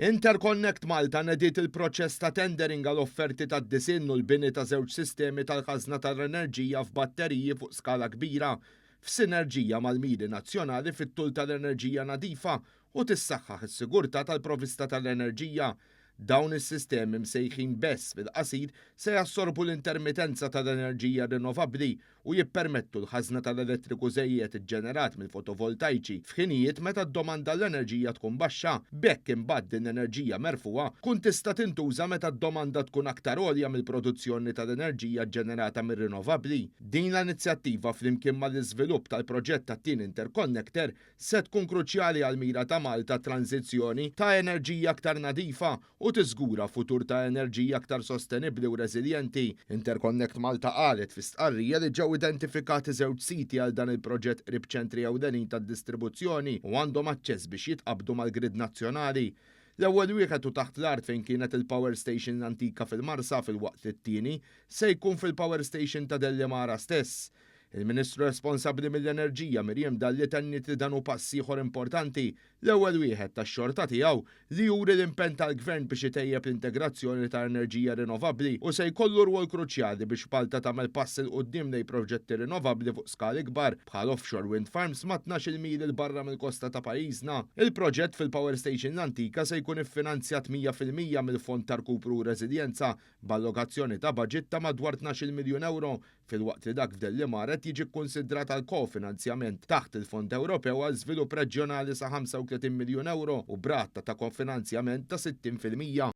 Interconnect Malta nediet il-proċess ta' tendering għal offerti tad-disinn u l-bini ta' żewġ sistemi tal-ħażna tal-enerġija f'batteriji fuq skala kbira f'sinerġija mal-miri nazzjonali fit-tul tal-enerġija nadifa u tissaħħaħ is-sigurtà tal-provvista tal-enerġija. Dawn is-sistemi, msejħin BESS fil-qasir, se jassorbu l-intermittenza tal-enerġija rinnovabbli u jippermettu l-ħażna tal-elettriku żejjed iġġenerat mill-fotovoltajċi f'ħinijiet meta d-domanda l-enerġija tkun baxxa. B'hekk imbagħad din l-enerġija merfugħa tkun tista' tintuża meta d-domanda tkun aktar għolja mill-produzzjoni tal-enerġija ġġenerata mir-rinnovabbli. Din l-inizjattiva, flimkien mal-iżvilupp tal-proġett tat-tieni interconnector, se tkun kruċjali għall-mira ta' Malta tranżizzjoni ta' enerġija aktar nadifa u tiżgura futur ta' enerġija aktar sostenibbli u reżiljenti. Interconnect Malta qalet fi stqarrija li ġew identifikati żewġ siti għal dan il-proġett qrib ċentri ewlenin tad-distribuzzjoni u għandhom aċċess biex jitqabdu mal-grid nazzjonali. L-ewwel wieħed hu taħt l-art fejn kienet il-power station antika fil-Marsa, filwaqt li t-tieni se jkun fil-power station ta' Delimara stess. Il-Ministru responsabbli mill-Enerġija Miriam Dalli tenniet li dan hu pass ieħor importanti, l-ewwel wieħed tax-xorta tiegħu, li juri l-impenn tal-Gvern biex itejjeb l-integrazzjoni ta' enerġija rinnovabbli u se jkollu rwol kruċjali biex Malta tagħmel pass 'il quddiem lejn proġetti rinnovabbli fuq skali kbar bħal offshore wind farms ma' 12 mil 'il barra mill-kosta ta' pajjiżna. Il-proġett fil-Power Station l-antika se jkun iffinanzjat 100% mill-Fond ta' Rkupru u Reżiljenza b'allokazzjoni ta' budget ta' madwar 12 miljun euro, filwaqt li dak f'Delimara jiġi kkonsidrat għal kofinanzjament taħt il-Fond Ewropew għal Żvilupp Reġjonali sa 35 miljun euro u b'rata ta' kofinanzjament ta' 60%.